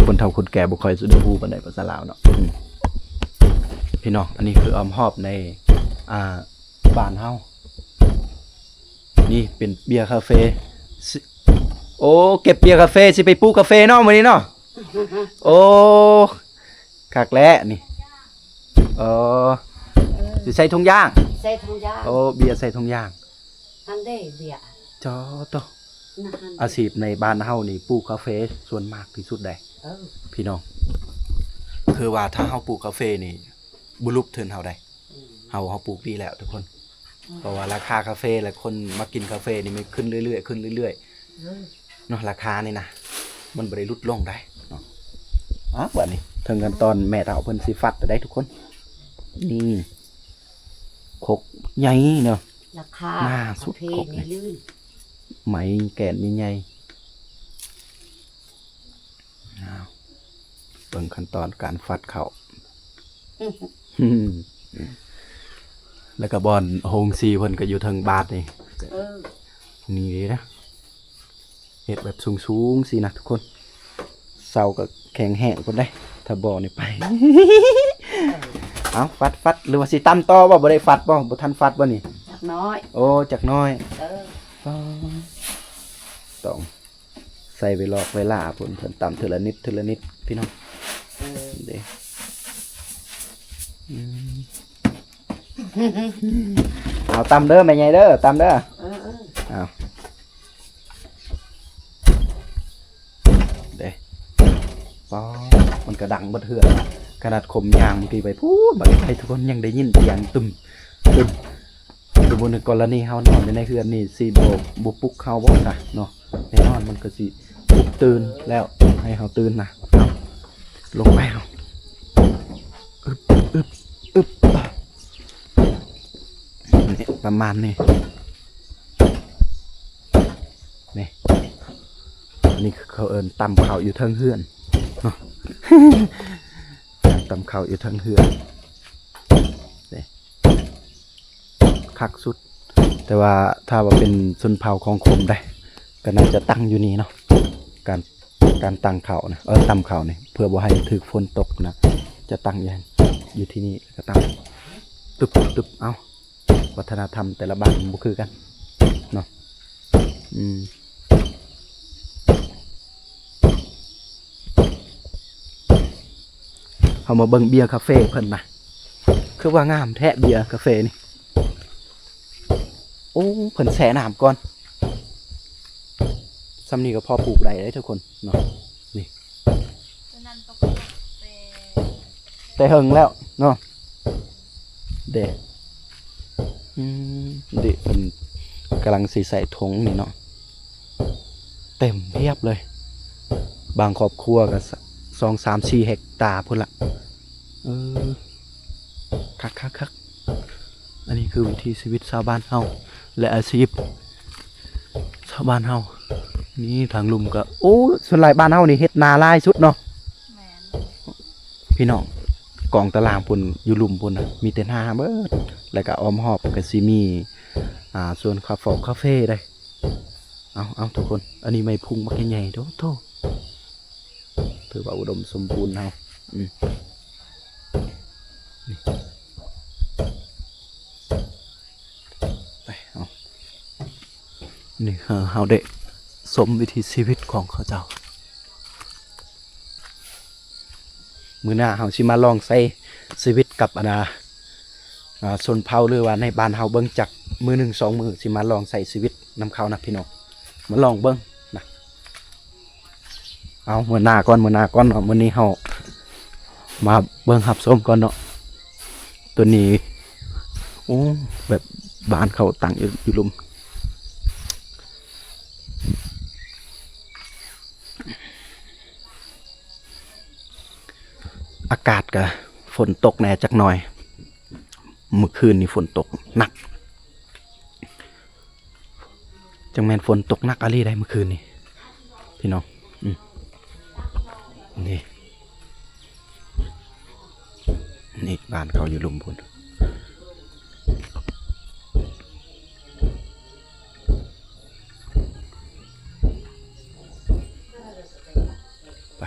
ຄົນເຖົ້າຄົນແກ່ບໍ່ຄ່ອຍຈະໄດ້ຮູ້ປານໃດພາສາລາວເນາະ. ອືມ ພີ່ນ້ອງ ອັນນີ້ຄືອ້ອມຮອບໃນ ອ່າ ບ້ານເຮົາ. ນີ້ເປັນເບຍກາເຟ ຊິ ໂອ້ ເກັບເບຍກາເຟ ຊິໄປປູກກາເຟເນາະມື້ນີ້ເນາະ. ໂອ້ ຄັກແຫຼະນີ້. ເອີ ເອີ ຊິໃສ່ຖົງຢາງ ໃສ່ຖົງຢາງ. ໂອ້ ເບຍໃສ່ຖົງຢາງ. ອັນເດເບຍ ຈອໂຕ ອາຊີບໃນບ້ານເຮົານີ້ປູກກາເຟສ່ວນມາກທີ່ສຸດໃດ໋. ເອີ ພີ່ນ້ອງ ຄືວ່າຖ້າເຮົາປູກກາເຟນີ້ ບໍ່ລຸກທຶນເຮົາໃດ໋. ອືມ ເຮົາ ເຮົາປູກດີແລ້ວທຸກຄົນ. ອືມ ເພາະວ່າລາຄາກາເຟ ແລະ ຄົນມາກິນກາເຟນີ້ມັນຂຶ້ນເລື້ອຍໆ ຂຶ້ນເລື້ອຍໆ. ເອີ ເນາະ ລາຄານີ້ນະ ມັນບໍ່ໄດ້ຫຼຸດລົງໃດ໋ເນາະ. ອ້າວ ບາດນີ້ເຖິງຂັ້ນຕອນແມ່ເຖົ້າເພິ່ນຊິຟັດແລ້ວໃດ໋ທຸກຄົນ. ນີ້ ຄົກໃຫຍ່ເນາະ ລາຄາ ໜ້າສຸດ ປະເພດ ຄົກນີ້ ນີ້ ໄມ້ແກ່ນໃຫຍ່ໆ. ອ້າວ ເບິ່ງຂັ້ນຕອນການຟັດເຂົ້າ. ແລ້ວກໍບ່ອນໂຮງສີເພິ່ນກໍຢູ່ເທິງບາດນີ້. ເອີ ນີ້ເດ້ນະ ເຮັດແບບສູງໆ ຊີ້ນະທຸກຄົນ. ເສົາກໍແຂງແຮງພຸ້ນເດ້ ຖ້າບໍ່ນີ້ໄປ. ເອົາ ຟັດໆ ຫຼືວ່າຊິຕຳຕໍ່ບໍ່? ບໍ່ໄດ້ຟັດບໍ່? ບໍ່ທັນຟັດບໍ່ນີ້? ຈັກໜ້ອຍ. ໂອ້ ຈັກໜ້ອຍ. ເອີ ອໍ ຕ້ອງ ໃສ່ໄວ້ລອກໄວ້ລາພຸ້ນ ເພິ່ນຕຳເທື່ອລະນິດເທື່ອລະນິດພີ່ນ້ອງ. ເອີ ເດ້ ອືມ ເອົາຕຳເດີແມ່ໃຫຍ່ເດີ ຕຳເດີ. ເອີ ເອີ ເອົາ ເດ້ ປ້າ ມັນກະດັງເບິດເຮືອນ. ຂະໜາດຄົມຍ່າງເມື່ອກີ້ໄປພຸ້ນ ບາດໄປທຸກຄົນຍັງໄດ້ຍິນສຽງຕຶມ ຕຶມ. ສົມມຸດໃນກໍລະນີເຮົານອນຢູ່ໃນເຮືອນນີ້ ຊິບໍ່ ບໍ່ປຸກເຮົາບໍ່ຊະເນາະ? ແນ່ນອນມັນກໍຊິປຸກຕື່ນແລ້ວ ໃຫ້ເຮົາຕື່ນນະ. ເອົາ ລົງໄປເຮົາ ອຶບ ອຶບ ອຶບ ນີ້ ປະມານນີ້ ນີ້ ອັນນີ້ຄືເຂົາເອີ້ນຕຳເຂົ້າຢູ່ເທິງເຮືອນເນາະ ຕຳເຂົ້າຢູ່ເທິງເຮືອນ ນີ້ ຄັກສຸດ. ແຕ່ວ່າຖ້າວ່າເປັນຊົນເຜົ່າຂອງຄົມໃດ ກໍໜ້າຈະຕັ້ງຢູ່ນີ້ເນາະ ການ ການຕັ້ງເຂົ້ານະ ເອີ ຕຳເຂົ້ານີ້ ເພື່ອບໍ່ໃຫ້ຖືກຝົນຕົກນະ ຈະຕັ້ງຢູ່ ຢູ່ທີ່ນີ້ ແລ້ວກໍຕຳ ຕຶບ ຕຶບ ເອົາ ວັດທະນະທຳແຕ່ລະບ້ານມັນບໍ່ຄືກັນເນາະ. ອືມ ອືມ. ເຮົາມາເບິ່ງເບຍກາເຟເພິ່ນນະ ຄືວ່າງາມແທ້ເບຍກາເຟນີ້. ໂອ້ ເພິ່ນແຊ່ນ້ຳກ່ອນ. ສ່ຳນີ້ກໍພໍປູກໄດ້ເດ້ທຸກຄົນເນາະ. ນີ້ ຕົວນັ້ນຕົກແຕ່ ແຕ່ເຫິງແລ້ວເນາະ. ເດ້ ອືມ ເດ້ ເພິ່ນກຳລັງຊິໃສ່ຖົງນີ້ເນາະ. ເຕັມພຽບເລີຍ ບາງຄອບຄົວກໍສອງ ສາມ ສີ່ເຮັກຕາພຸ້ນລະ. ເອີ ຄັກໆໆ. ອັນນີ້ຄືວິຖີຊີວິດຊາວບ້ານເຮົາ ແລະ ອາຊີບຊາວບ້ານເຮົາ. ນີ້ທາງລຸ່ມກໍ ໂອ້ ສ່ວນຫຼາຍບ້ານເຮົານີ້ເຮັດນາຫຼາຍສຸດເນາະ. ແມ່ນ ພີ່ນ້ອງ ກອງຕາລາງພຸ້ນ ຢູ່ລຸ່ມພຸ້ນນະ ມີແຕ່ນາເບິດ ແລ້ວກໍອ້ອມຮອບກໍຊິມີ ອ່າ ສວນຄາເຟ ຄາເຟໄດ໋. ເອົາ ເອົາ ທຸກຄົນ ອັນນີ້ໄມ້ພຸງບັກໃຫຍ່ໆ ໂທ້ ຖືວ່າອຸດົມສົມບູນເຮົາ. ອືມ ນີ້ ໄປ ເອົາ ນີ້ເຮົາ ເຮົາໄດ້ຊົມວິຖີຊີວິດຂອງເຂົາເຈົ້າ. ມື້ໜ້າເຮົາຊິມາລອງໃຊ້ຊີວິດກັບ ອັນນ່າ ອ່າ ຊົນເຜົ່າ ຫຼືວ່າໃນບ້ານເຮົາເບິ່ງ ຈັກມື້ໜຶ່ງສອງມື້ ຊິມາລອງໃຊ້ຊີວິດນຳເຂົານະພີ່ນ້ອງ ມາລອງເບິ່ງນະ. ເອົາ ມື້ໜ້າກ່ອນ ມື້ໜ້າກ່ອນເນາະ. ມື້ນີ້ເຮົາມາເບິ່ງຮັບຊົມກ່ອນເນາະ. ຕົວນີ້ ໂອ້ ແບບບ້ານເຂົາຕັ້ງຢູ່ ຢູ່ລຸ່ມ. ອາກາດກະຝົນຕົກແດ່ຈັກໜ່ອຍ ມື້ຄືນນີ້ຝົນຕົກໜັກ ຈັ່ງແມ່ນຝົນຕົກໜັກອີ່ຫຼີໄດ໋ມື້ຄືນນີ້ພີ່ນ້ອງ. ອືມ ນີ້ ນີ້ບ້ານເຂົາຢູ່ລຸ່ມພຸ້ນ. ໄປ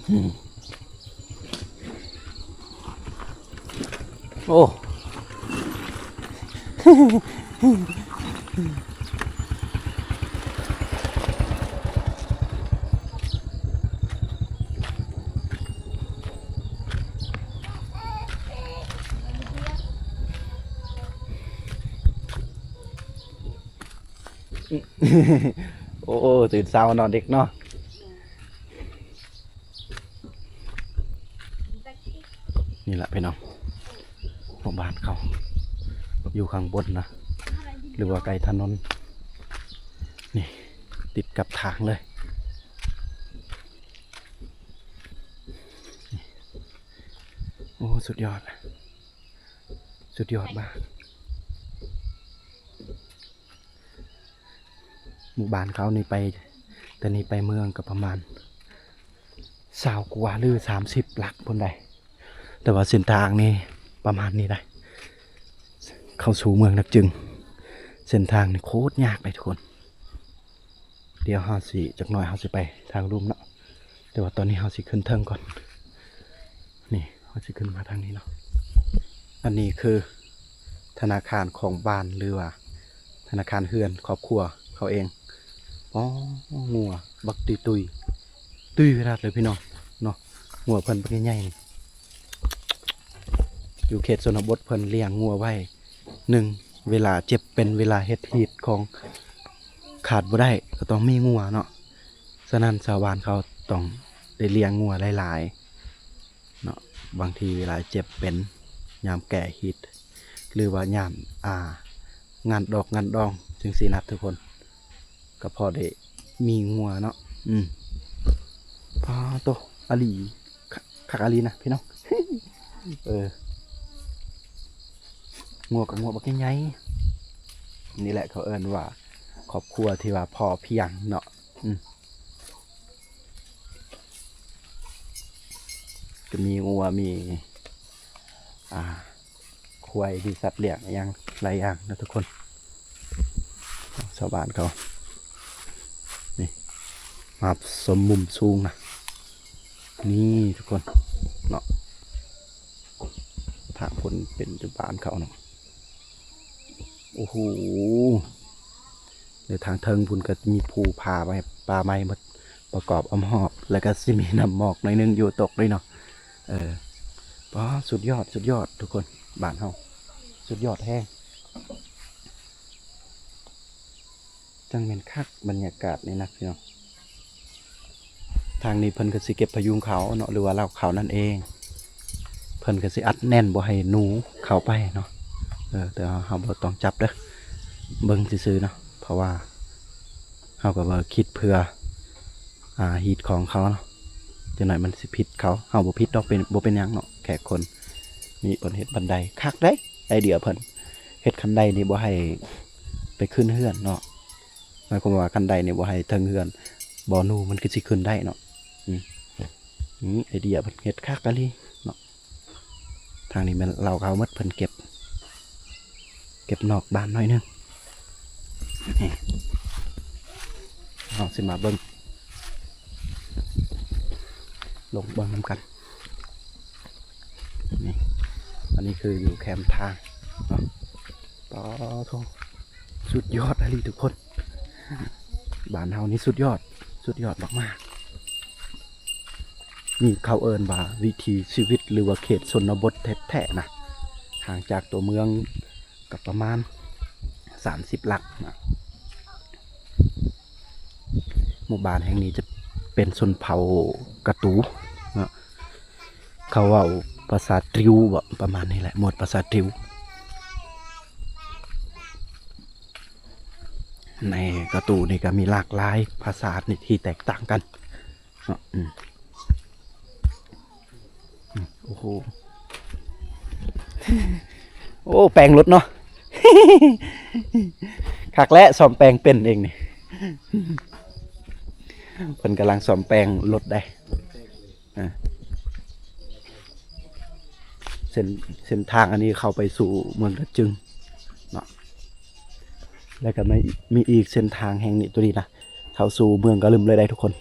ອືມ ໂອ້ ໂອ້ ຕື່ນເຊົ້າເນາະເດັກເນາະ. ນີ້ລະພີ່ນ້ອງ ໝູ່ບ້ານເຂົາຢູ່ຂ້າງບົນນະ ຫຼືວ່າໃກ້ຖະໜົນ ນີ້ ຕິດກັບທາງເລີຍ. ໂອ້ ສຸດຍອດ ສຸດຍອດມາກ. ໝູ່ບ້ານເຂົານີ້ໄປ ແຕ່ນີ້ໄປເມືອງກໍປະມານຊາວກວ່າ ຫຼື ສາມສິບຫຼັກພຸ້ນໃດ໋ ແຕ່ວ່າເສັ້ນທາງນີ້ປະມານນີ້ໄດ໋ ເຂົ້າສູ່ເມືອງນັກຈຶ່ງ ເສັ້ນທາງນີ້ໂຄດຍາກເດ້ທຸກຄົນ. ດຽວເຮົາຊິ ຈັກໜ້ອຍເຮົາຊິໄປທາງລຸ່ມເນາະ ແຕ່ວ່າຕອນນີ້ເຮົາຊິຂຶ້ນເທິງກ່ອນ ນີ້ ເຮົາຊິຂຶ້ນມາທາງນີ້ເນາະ. ອັນນີ້ຄືທະນາຄານຂອງບ້ານ ຫຼືວ່າທະນາຄານເຮືອນຄອບຄົວເຂົາເອງ. ອໍ ງົວບັກຕຸ້ຍໆ ຕຸ້ຍຂະໜາດເລີຍພີ່ນ້ອງເນາະ ງົວເພິ່ນບັກໃຫຍ່ໆ ນີ້ ຢູ່ເຂດຊົນນະບົດເພິ່ນລ້ຽງງົວໄວ້ ໜຶ່ງ ເວລາເຈັບເປັນ ເວລາເຮັດຮີດຂອງ ຂາດບໍ່ໄດ້ກໍຕ້ອງມີງົວເນາະ. ສະນັ້ນຊາວບ້ານເຂົາຕ້ອງໄດ້ລ້ຽງງົວຫຼາຍໆເນາະ ບາງທີເວລາເຈັບເປັນ ຍາມແກ້ຮີດ ຫຼືວ່າຍາມ ອ່າ ງານດອກງານດອງຈັ່ງຊີ້ນະທຸກຄົນ ກໍພໍໄດ້ມີງົວເນາະ. ອືມ ປາໂຕ ອາຫຼີ ຄັກ ຄັກອາຫຼີນະພີ່ນ້ອງ. ເອີ ງົວກໍງົວບັກໃຫຍ່ໆ ນີ້ແຫຼະເຂົາເອີ້ນວ່າຄອບຄົວທີ່ວ່າພໍພຽງເນາະ. ອືມ ກໍມີງົວ ມີ ອ່າ ຄວາຍ ມີສັດລ້ຽງອີ່ຫຍັງຫຼາຍຢ່າງນະທຸກຄົນ. ຊາວບ້ານເຂົາ ນີ້ ມາຊົມມຸມສູງນະ. ນີ້ທຸກຄົນເນາະ ທາງພຸ້ນເປັນບ້ານເຂົາເນາະ. ໂອ້ໂຫ ແລະທາງເທິງພຸ້ນກໍມີພູຜາໄມ້ ປ່າໄມ້ໝົດ ປະກອບອ້ອມຮອບ ແລ້ວກໍຊິມີນ້ຳໝອກໜ້ອຍໜຶ່ງຢູ່ຕົກນີ້ເນາະ. ເອີ ປາ ສຸດຍອດ ສຸດຍອດທຸກຄົນ ບ້ານເຮົາ ສຸດຍອດແຮງ. ຈັ່ງແມ່ນຄັກ ບັນຍາກາດນີ້ນະພີ່ນ້ອງ. ທາງນີ້ເພິ່ນກໍຊິເກັບພະຍຸງເຂົາເນາະ ຫຼືວ່າເລົ້າເຂົານັ້ນເອງ. ເພິ່ນກໍຊິອັດແໜ້ນບໍ່ໃຫ້ໜູເຂົ້າໄປເນາະ. ເອີ ແຕ່ເຮົາ ເຮົາບໍ່ຕ້ອງຈັບເດີ້ ເບິ່ງຊື່ໆເນາະ ເພາະວ່າເຮົາກໍບໍ່ຄິດເພື່ອ ອ່າ ຮີດຂອງເຂົາເນາະ. ຈັກໜ້ອຍມັນຊິຜິດເຂົາ ເຮົາບໍ່ຜິດດອກ ເປັນ ບໍ່ເປັນຫຍັງເນາະ. ແຂກຄົນມີບ່ອນເຮັດບັນໄດ ຄັກເດ້ ໄອເດຍເພິ່ນ ເຮັດຄັນໄດນີ້ບໍ່ໃຫ້ໄປຂຶ້ນເຮືອນເນາະ. ໝາຍຄວາມວ່າຄັນໄດນີ້ບໍ່ໃຫ້ເທິງເຮືອນ ບໍ່ໜູມັນຄືຊິຂຶ້ນໄດ້ເນາະ. ອືມ ອືມ ໄອເດຍເພິ່ນເຮັດຄັກອີ່ຫຼີເນາະ. ທາງນີ້ແມ່ນເລົ້າເຂົາໝົດ ເພິ່ນເກັບ ເກັບນອກບ້ານໜ້ອຍໜຶ່ງ. ນີ້ ເຮົາຊິມາເບິ່ງ ລົງເບິ່ງນຳກັນ. ນີ້ ອັນນີ້ຄືຢູ່ແຄມທາງເນາະ. ປາໂທ້ ສຸດຍອດອີ່ຫຼີທຸກຄົນ ບ້ານເຮົານີ້ສຸດຍອດ ສຸດຍອດມາກໆ. ນີ້ເຂົາເອີ້ນວ່າວິຖີຊີວິດ ຫຼືວ່າເຂດຊົນນະບົດແທ້ໆນະ ຫ່າງຈາກຕົວເມືອງກໍປະມານສາມສິບຫຼັກນະ. ໝູ່ບ້ານແຫ່ງນີ້ຈະເປັນຊົນເຜົ່າກະຕູເນາະ ເຂົາເວົ້າພາສາຕຣິວບໍ ປະມານນີ້ແຫຼະ ໝວດພາສາຕຣິວ. ໃນກະຕູນີ້ກໍມີຫຼາກຫຼາຍພາສາທີ່ແຕກຕ່າງກັນເນາະ. ອືມ ອືມ ໂອ້ໂຫ ໂອ້ ແປງລົດເນາະ ຄັກແຫຼະ ສ້ອມແປງເປັນເອງນີ້ ເພິ່ນກຳລັງສ້ອມແປງລົດໄດ໋. ອ່າ ເສັ້ນ ເສັ້ນທາງອັນນີ້ເຂົ້າໄປສູ່ເມືອງດາກຈຶງເນາະ ແລ້ວກໍມີ ມີອີກເສັ້ນທາງແຫ່ງນີ້ ຕົວນີ້ນະ ເຂົ້າສູ່ເມືອງກະລຶມເລີຍໄດ໋ທຸກຄົນ.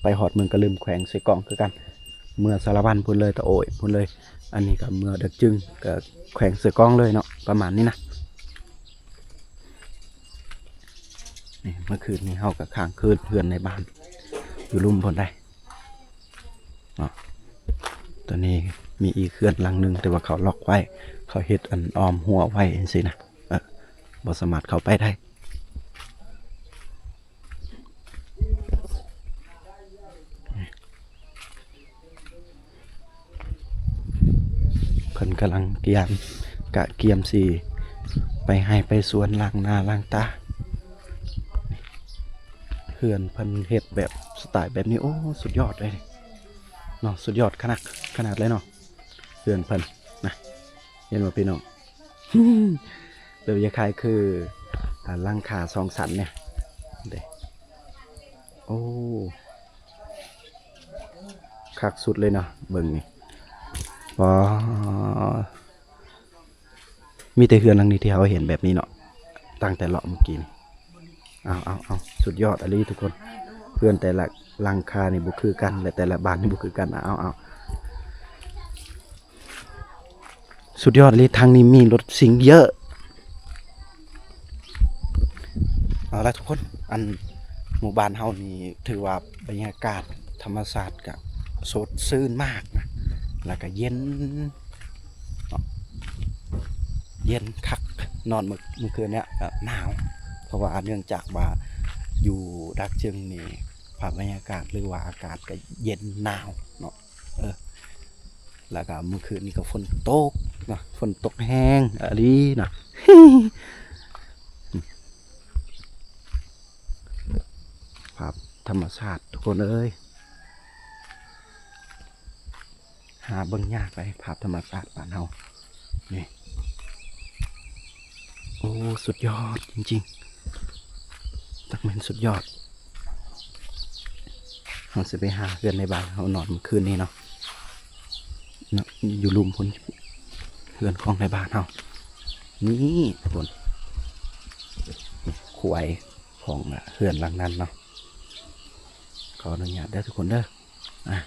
ໄປຮອດເມືອງກະລຶມ ແຂວງເຊກອງຄືກັນ ເມືອງສາລະວັນພຸ້ນເລີຍ ຕະໂອ້ຍພຸ້ນເລີຍ. ອັນນີ້ກໍເມືອງດາກຈຶງ ກໍແຂວງເຊກອງເລີຍເນາະ ປະມານນີ້ນະ. ນີ້ ເມື່ອຄືນນີ້ເຮົາກໍຄ້າງຄືນເຮືອນໃນບ້ານຢູ່ລຸ່ມພຸ້ນໄດ໋ເນາະ. ຕອນນີ້ມີອີກເຮືອນຫຼັງໜຶ່ງ ແຕ່ວ່າເຂົາລັອກໄວ້ ເຂົາເຮັດອັນອ້ອມຮົ້ວໄວ້ຈັ່ງຊີ້ນະ ເອີ ບໍ່ສາມາດເຂົ້າໄປໄດ້. ເພິ່ນກຳລັງກຽມ ກະກຽມຊິໄປໄຮ່ໄປສວນ ລ້າງໜ້າລ້າງຕາ. ເຮືອນເພິ່ນເຮັດແບບສະໄຕແບບນີ້ ໂອ້ ສຸດຍອດເລີຍເນາະ ສຸດຍອດຂະໜາດ ຂະໜາດເລີຍເນາະ ເຮືອນເພິ່ນນະ. ເຫັນບໍ່ພີ່ນ້ອງ? ແບບຄ້າຍໆຄື ອ່າ ຫຼັງຄາສອງຊັ້ນນີ້ເດ້. ໂອ້ ຄັກສຸດເລີຍເນາະ ເບິ່ງນີ້. ປາ ມີແຕ່ເຮືອນຫຼັງນີ້ທີ່ເຮົາເຫັນແບບນີ້ເນາະ ຕັ້ງແຕ່ເລາະມື້ກີ້ນີ້. ເອົາໆໆ ສຸດຍອດອີ່ຫຼີທຸກຄົນ ເຮືອນແຕ່ລະຫຼັງຄານີ້ບໍ່ຄືກັນ ແລະ ແຕ່ລະບ້ານນີ້ບໍ່ຄືກັນ. ເອົາໆ ສຸດຍອດອີ່ຫຼີ ທາງນີ້ມີລົດຊິງເຍອະ. ເອົາລະທຸກຄົນ ອັນ ໝູ່ບ້ານເຮົານີ້ຖືວ່າບັນຍາກາດທຳມະຊາດກະສົດຊື່ນມາກນະ ແລ້ວກະເຢັນເນາະ ເຢັນຄັກ. ນອນມື້ ມື້ຄືນເນີ້ຍກະໜາວ ເພາະວ່າເນື່ອງຈາກວ່າຢູ່ດາກຈຶງນີ້ ພາບບັນຍາກາດ ຫຼືວ່າອາກາດກະເຢັນໜາວເນາະ. ເອີ ແລ້ວກະມື້ຄືນນີ້ກະຝົນຕົກເນາະ ຝົນຕົກແຮງອີ່ຫຼີເນາະ. ພາບທຳມະຊາດທຸກຄົນເອີຍ ຫາເບິ່ງຍາກເລີຍ ພາບທຳມະຊາດບ້ານເຮົານີ້. ໂອ້ ສຸດຍອດຈິງໆ ຈັກແມ່ນສຸດຍອດ. ເຮົາຊິໄປຫາເຮືອນໃນບ້ານເຮົານອນມື້ຄືນນີ້ເນາະ ເນາະ ຢູ່ລຸ່ມພຸ້ນ ເຮືອນຂອງໃນບ້ານເຮົາ. ນີ້ທຸກຄົນ ຄວາຍຂອງເຮືອນຫຼັງນັ້ນເນາະ. ຂໍອະນຸຍາດເດີທຸກຄົນເດີ. ອ່າ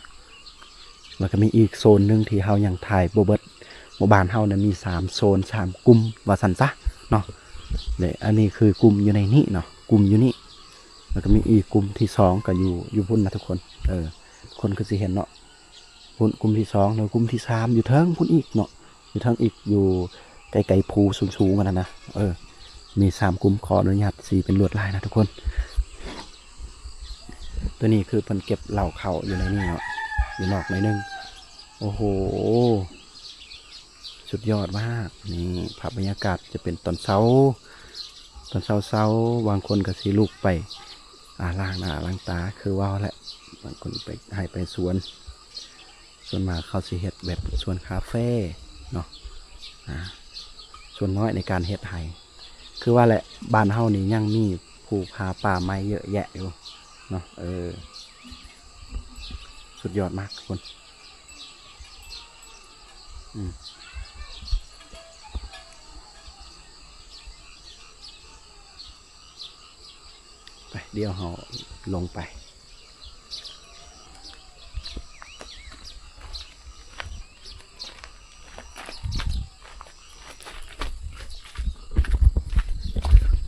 ແລ້ວກໍມີອີກໂຊນໜຶ່ງທີ່ເຮົາຍັງຖ່າຍບໍ່ເບິດ. ໝູ່ບ້ານເຮົານະມີສາມໂຊນ ສາມກຸ່ມວ່າຊັ້ນຊະເນາະ. ແລະ ອັນນີ້ຄືກຸ່ມຢູ່ໃນນີ້ເນາະ, ກຸ່ມຢູ່ນີ້. ແລ້ວກໍມີອີກກຸ່ມທີສອງກໍຢູ່ ຢູ່ພຸ້ນນະທຸກຄົນ. ເອີ ທຸກຄົນຄືຊິເຫັນເນາະ. ພຸ້ນກຸ່ມທີສອງ ແລ້ວກຸ່ມທີສາມຢູ່ເທິງພຸ້ນອີກເນາະ, ຢູ່ເທິງອີກ ຢູ່ໃກ້ໆພູສູງໆຫັ້ນນະ. ເອີ ມີສາມກຸ່ມ. ຂໍອະນຸຍາດສີເປັນລວດລາຍນະທຸກຄົນ. ຕົວນີ້ຄືເພິ່ນເກັບເຫຼົ້າເຂົ້າຢູ່ໃນນີ້ເນາະ, ຢູ່ນອກໜ້ອຍໜຶ່ງ. ໂອ້ໂຫ ສຸດຍອດມາກ. ນີ້ພາບບັນຍາກາດຈະເປັນຕອນເຊົ້າ, ຕອນເຊົ້າໆ ບາງຄົນກໍຊິລຸກໄປ ອາ ລ້າງໜ້າລ້າງຕາ ຄືເວົ້າແຫຼະ. ບາງຄົນໄປໄຮ່ໄປສວນ, ສ່ວນມາກເຂົາຊິເຮັດແບບສວນກາເຟເນາະ. ອາ ສ່ວນນ້ອຍໃນການເຮັດໄຮ່. ຄືວ່າແຫຼະ ບ້ານເຮົານີ້ຍັງມີພູຜາປ່າໄມ້ເຍອະແຍະຢູ່ເນາະ. ເອີ ສຸດຍອດມາກທຸກຄົນ. ອືມ ໄປ ດຽວເຮົາລົງໄປ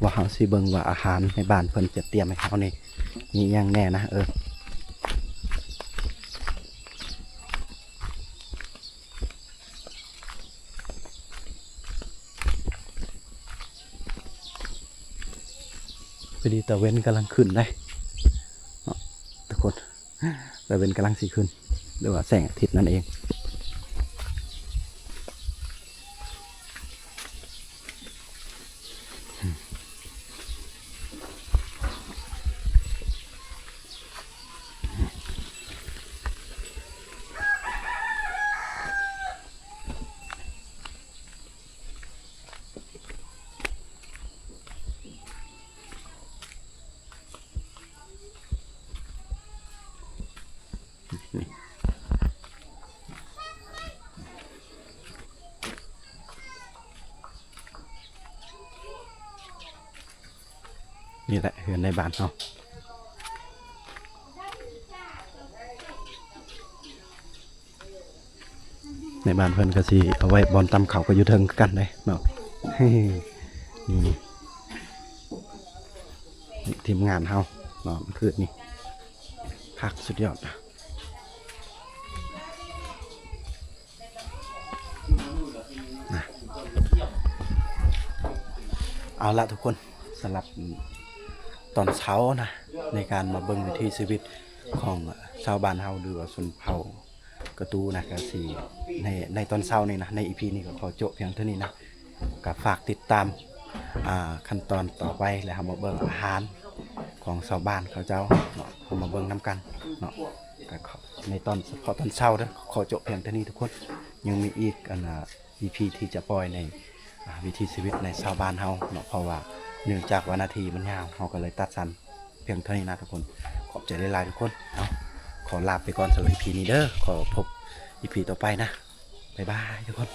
ວ່າເຮົາຊິເບິ່ງວ່າອາຫານໃນບ້ານເພິ່ນຈະຕຽມໃຫ້ເຮົານີ້ມີຫຍັງແດ່ນະ. ເອີ ພໍດີຕາເວັນກຳລັງຂຶ້ນໄດ໋ເນາະທຸກຄົນ, ຕາເວັນກຳລັງຊິຂຶ້ນ ຫຼືວ່າແສງອາທິດນັ້ນເອງ. ນີ້ແຫຼະເຮືອນໃນບ້ານເຮົາ. ໃນບ້ານເພິ່ນກໍຊິເອົາໄວ້ບ່ອນຕຳເຂົ້າ ກໍຢູ່ເທິງຄືກັນເດ້ເນາະ. ນີ້ ທີມງານເຮົາເນາະ ຄືນີ້ ຄັກສຸດຍອດ. ເອົາລະທຸກຄົນ, ສຳລັບຕອນເຊົ້ານະ ໃນການມາເບິ່ງວິຖີຊີວິດຂອງຊາວບ້ານເຮົາ ຫຼືວ່າຊົນເຜົ່າກະຕູນະ ກະຊິໃນ ໃນຕອນເຊົ້ານີ້ນະ ໃນອີພີນີ້ກໍຂໍໂຈະພຽງເທົ່ານີ້ນະ. ກໍຝາກຕິດຕາມ ອ່າ ຂັ້ນຕອນຕໍ່ໄປ ແລະ ເຮົາມາເບິ່ງອາຫານຂອງຊາວບ້ານເຂົາເຈົ້າເນາະ, ເຮົາມາເບິ່ງນຳກັນເນາະ. ກໍໃນຕອນ ສະເພາະຕອນເຊົ້າເດີ ຂໍໂຈະພຽງເທົ່ານີ້ທຸກຄົນ. ຍັງມີອີກ ອັນ ອີພີທີ່ຈະປ່ອຍໃນ ອ່າ ວິຖີຊີວິດໃນຊາວບ້ານເຮົາເນາະ, ເພາະວ່າເນື່ອງຈາກວ່ານາທີມັນຍາວ ເຮົາກໍເລີຍຕັດສັ້ນພຽງເທົ່ານີ້ນະທຸກຄົນ. ຂອບໃຈຫຼາຍໆທຸກຄົນ. ເອົາ ຂໍລາໄປກ່ອນສຳລັບອີພີນີ້ເດີ. ຂໍພົບອີພີຕໍ່ໄປນະ. ບາຍບາຍທຸກຄົນ.